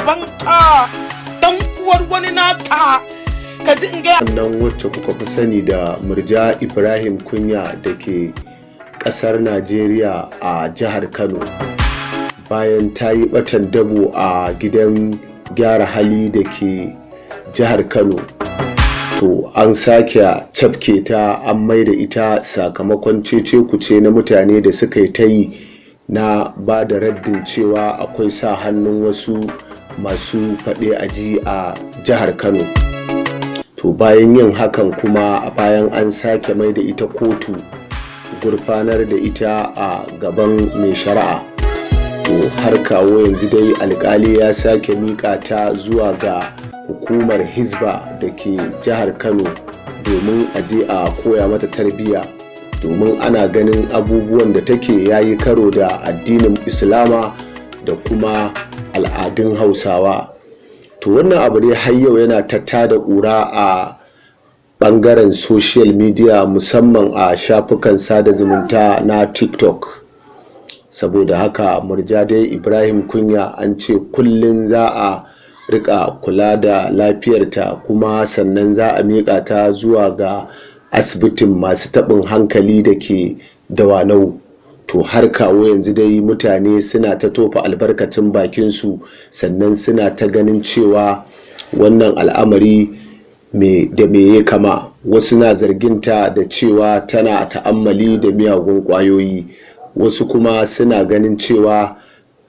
Ubanka dan uwar wani naka ka ji in gaya. Wannan wacce kuka fi sani da Murja Ibrahim Kunya da ke kasar Najeriya a jihar Kano, bayan ta yi batan dabo a gidan gyara hali da ke jihar Kano, to an sake cafke ta, an maida ita sakamakon cece kuce na mutane da suka yi ta yi na ba da raddin cewa akwai sa hannun wasu masu faɗe a ji a jihar Kano. To bayan yin hakan kuma, bayan an sake mai da ita kotu, gurfanar da ita a gaban mai shari'a, to har kawo yanzu dai alkali ya sake miƙa ta zuwa ga hukumar Hizba da ke jihar Kano domin a je a koya mata tarbiyya, domin ana ganin abubuwan da take yayi karo da addinin Islama da kuma al'adun Hausawa. To wannan abu dai har yau yana ta da ƙura a ɓangaren social media, musamman a shafukan sada zumunta na TikTok. Saboda haka Murja dai Ibrahim Kunya, an ce kullum za a rika kula da lafiyarta, kuma sannan za a miƙa ta zuwa ga asibitin masu taɓin hankali da ke Dawanau. To har kawo yanzu dai mutane suna ta tofa albarkacin bakinsu, sannan suna ta ganin cewa wannan al'amari me da me ya kama. Wasu na zarginta da cewa tana ta'ammali da miyagun ƙwayoyi, wasu kuma suna ganin cewa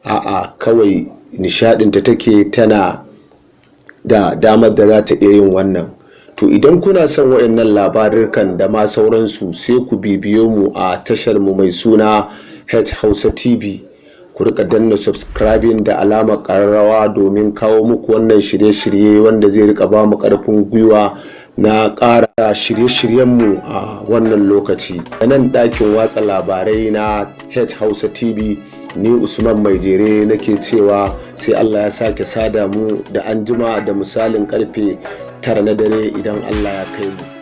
a'a, kawai nishadinta take, tana da damar da za ta iya yin wannan. To idan kuna son waɗannan labarurkan da ma sauransu, sai ku bibiyo mu a tashar mu mai suna H Hausa TV. Ku rika danna subscribing da alamar ƙararrawa domin kawo muku wannan shirye-shirye, wanda zai rika ba mu ƙarfin gwiwa na ƙara shirye-shiryenmu a wannan lokaci. A nan ɗakin watsa labarai na H Hausa TV, ni Usman Mai Jere nake cewa sai Allah ya sake sada mu da anjima da misalin karfe 9 na dare idan Allah ya kai mu.